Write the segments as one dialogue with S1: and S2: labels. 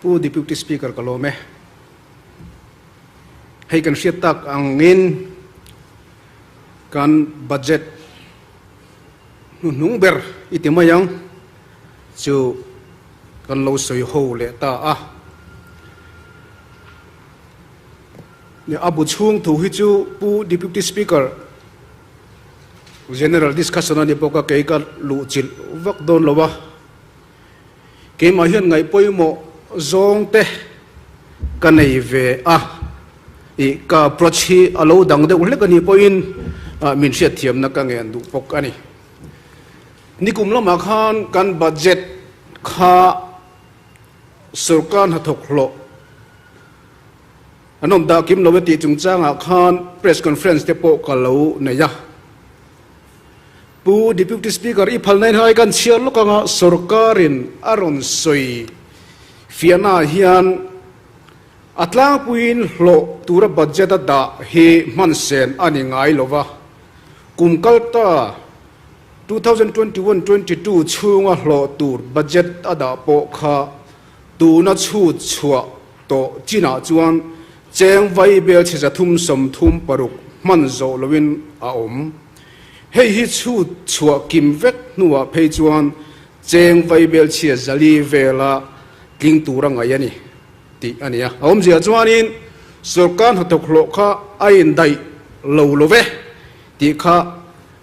S1: Pu Deputy Speaker ka lawm e. Hei kan hriat tak angin kan budget hnuhnung ber i ti mai ang chu kan lo sawi ho leh ta a. A bu chhung thu hi chu Pu Deputy Speaker General discussion a ni bawk a, kei ka luh chilh vak dawn lo a. Keimah hian ngaih pawimawh zawng te ka nei ve a, ih ka approach hi a lo dang deuh hlek a nih pawhin min hriatthiamna ka ngen duh bawk a ni. Nikum lamah khan kan budget kha sorkar hnathawk hlawh an awm dah kim lo e tih chungchangah khan press conference te pawh ka lo nei a. Pu Deputy Speaker, i phalna in helai kan chhiar lawk anga sorkarin a rawn sawi fiahnaah hian a tlangpuiin hlawh tura budget a dah hi hman sen a ni ngai lo va, kum kalta 2021 22 chhunga hlawh tur budget a dah pawh kha tuna chhut chhuah tawh chinah chuan cheng vai bel chhe 336 hman zawh loin a awm. Hei hi chhut chhuah kim vek hnuah phei chuan cheng vaibel chhia zali vela tling tur a ngaih a ni tih a ni a. A awmzia chuanin sorkar hnathawk hlawh kha a indaih lo lo ve tih kha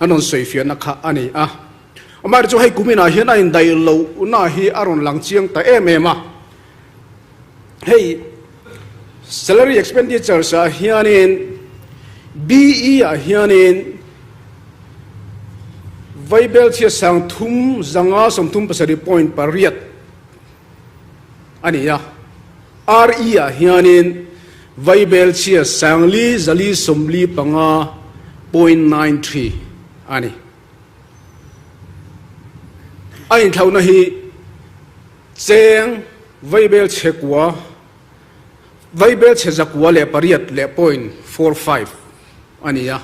S1: an rawn sawifiahna kha a ni a. Amaherawhchu chu hei kuminah hian a indaih lohna hi a rawn lang chiang ta em em a. Hei salary expenditures ah hianin BE ah hianin Vaibel chhia sang thum zanga 37 point pariat a ni a, RE ah hianin Vaibel chhia sangli zali 45 point 93 a ni. A inthlauhna hi Cheng vaibel chhe kua, vaibel chhe 108 leh point 45 a ni a,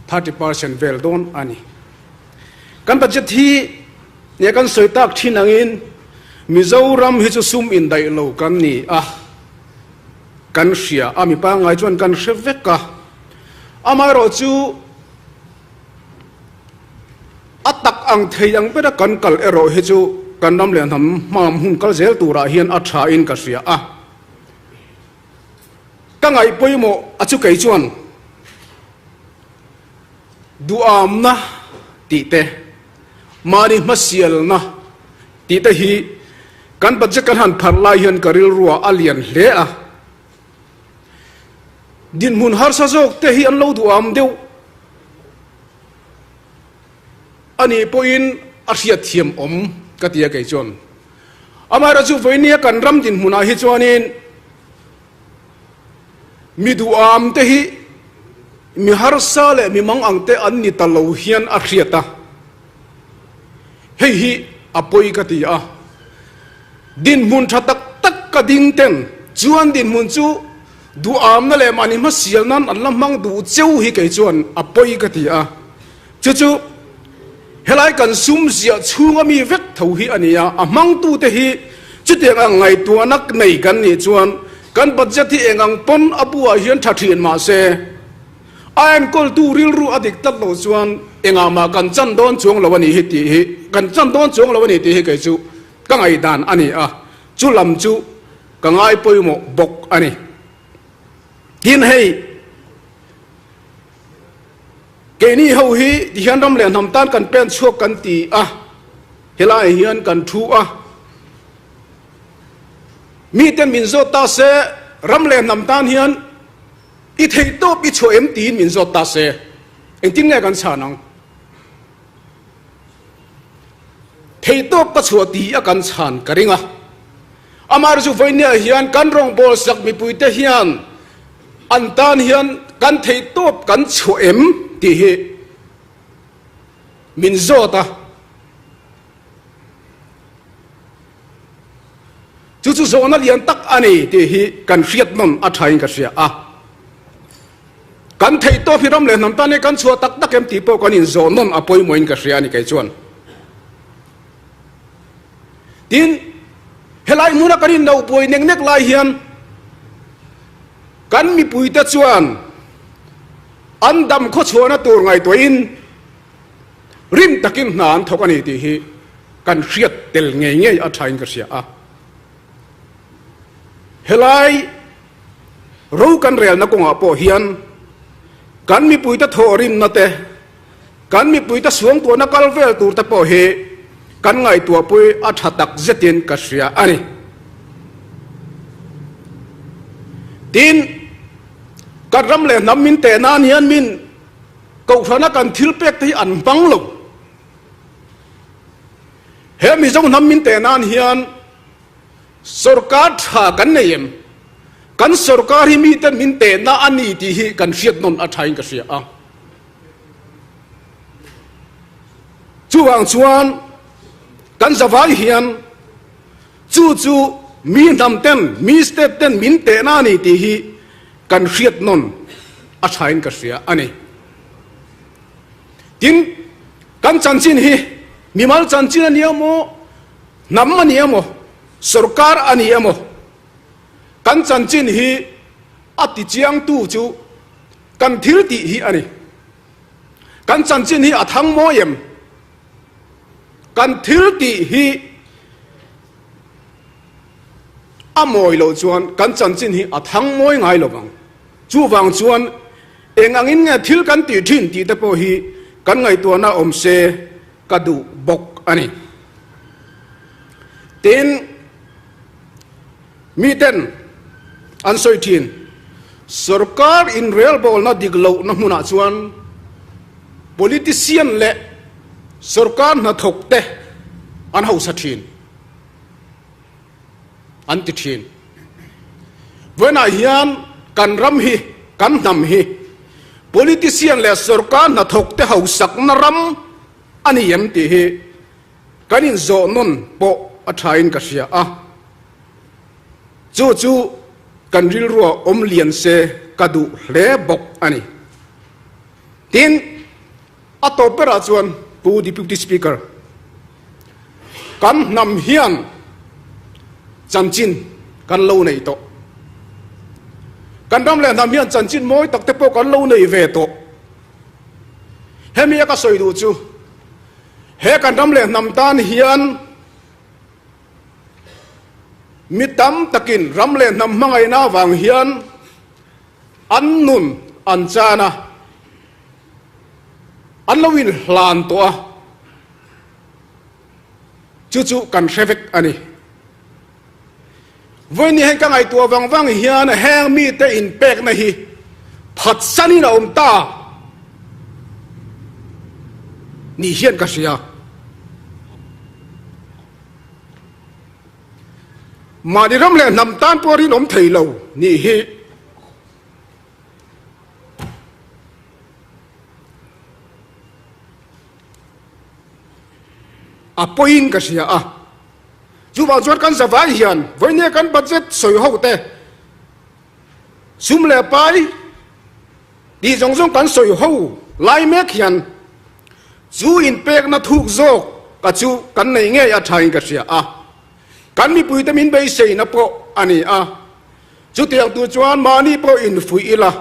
S1: 30% vel dawn a ni. Kan budget hi nge kan sawi tak thin angin Mizoram hi chu sum indaih lo kan ni a, kan hria a, mi pangngai chuan kan hre vek a. Amaherawhchu A tak ang thei ang bera kan kal erawh hi chu kan ram leh hnam hmam hun kal zel turah hian a tha in ka hria a. Ka ngaih pawimawh a chu kei chuan duamna tih te, mahni hmasialna tih te hi kan budget kan han pharh lai hian ka rilruah a lian hle a. Dinhmun harsa zawk te hi an lo duham deuh. A nih pawhin a hriatthiam awm ka ti a kei chuan. Amaherawhchu vawinia kan ram dinhmunah hi chuanin mi duham te hi mi harsa leh mi mang ang te an ni ta lo hian a hriat a, hei hi a pawi ka ti a. Dinhmun tha tak tak ka ding ten chuan dinhmun chu Duhamna leh mahni hmasial nan an la hmang duh cheu hi kei chuan a pawi ka ti a, chu chu helai kan sum ziah chhunga mi vek tho hi a ni a, a hmangtute hi chutiang ang ngaihtuahna nei kan nih chuan kan budget hi eng ang pawn a buah hian tha thin mah se a enkawltu rilru a dik tlat loh chuan engah mah kan chan dawn chuang lo a nih hi tih hi kan chan dawn chuang lo a ni tih hi kei chu ka ngaihdan a ni a, chu lam chu Ka ngai pawimawh bawk a ni. Tin hei, keini ho hi tihian ram leh hnam tan kan pen chhuak kan ti a, helaiah hian kan thu a. Miten min zawt ta se, ram leh hnam tan hian i theihtawp i chhuah em tiin min zawt ta se, engtin nge kan chhan ang? Theihtawp ka chhuah ti a kan chhan ka ring a. Amah chu vawinia hian kan rawngbâwl sak mipuite hian an tân hian kan theihtawp kan chhuah em tih hi min zawt a. Chu chu zawhna lian tak a ni tih hi kan hriat nawn a thain ka hria a. Kan theihtawp hi ram leh hnam tan hi kan chhuah tak tak em tih pawh kan inzawh nawn a pawimawhin ka hria a ni kei chuan. Tin, Helai hmuna kan inno buai nek nek lai hian kan mipuite chuan an dam khawchhuahna tur ngaihtuahin rim takin hna an thawk a ni tih hi kan hriat tel ngei ngei a thain ka hria a. Helai ro kan relna kawngah pawh hian kan mipuite thawhrimna te, Kan mipuite suangtuahna kal vel tur te pawh hi kan ngaihtuahpui a tha tak zetin ka hria a ni. Tin, kan ram leh hnam min teh nan hian min kohhrana kan thil pek te hi an hmang lo. He Mizo hnam min teh nan hian sorkar tha kan nei em? Kan sorkar hi miten min tehna a ni tih hi kan hriat nawn a thain ka hria a. Chuvang chuan kan zavai hian chu chu mi hnam ten, mi state ten min tehna a ni tih hi kan hriat nawn a thain ka hria a ni. Tin, kan chanchin hi mimal chanchin a ni emaw, hnam a ni emaw, sorkar a ni emaw, kan chanchin hi a tichiangtu chu Kan thil tih hi a ni. Kan chanchin hi a thang mawi em? Kan thil tih hi a mawi loh chuan kan chanchin hi a thang mawi ngai lo vang. Chuvang chuan eng angin nge thil kan tih thin tih te pawh hi kan ngaihtuahna awm se ka duh bawk a ni. Tin, Miten an sawi thin. Sorkar inrelbawlna dik lohna hmunah chuan politician leh sorkar hnathawk te an hausa thin an ti thin. Vawiinah hian kan ram hi, kan hnam hi politician leh sorkar hnathawk te hausakna ram a ni em tih hi Kan inzawh nawn pawh a thain ka hria a, chu chu kan rilrua awm lian se ka duh hle bawk a ni. Tin, a tawp berah chuan Pu Deputy Speaker, kan hnam hian chanchin kan lo nei tawh. Kan ram leh hnam hian chanchin mawi tak te pawh kan lo nei ve tawh. Hemi a ka sawi duh chu, He kan ram leh hnam tan hian mi tam takin ram leh hnam hmangaihna avang hian an nun an chan a, an lo inhlan tawh a, chu chu kan hre vek a ni. Vawiin heng ka ngaihtuah vang vang hian heng mite inpekna hi phatsanin a awm ta ni hian ka hria. Mahni ram leh hnam tan pawh rinawm thei lo nih hi. A pawiin ka hria a. Chuvang chuan kan zavai hian vawinia kan budget sawi ho te, sum leh pai tih zawng zawng kan sawi ho lai mek hian chu inpekna thuk zawk ka chu kan nei ngei a thain ka hria a. Kan mipuite min beiseina pawh a ni a. Chutiang tur chuan mahni pawh infuih ila.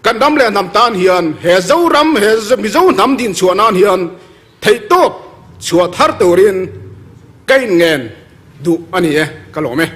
S1: Kan ram leh hnam tan hian he Zoram, he Mizo hnam din chhuah nan hian theihtawp chhuah thar turin ka inngen duh a ni e, ka lawm e.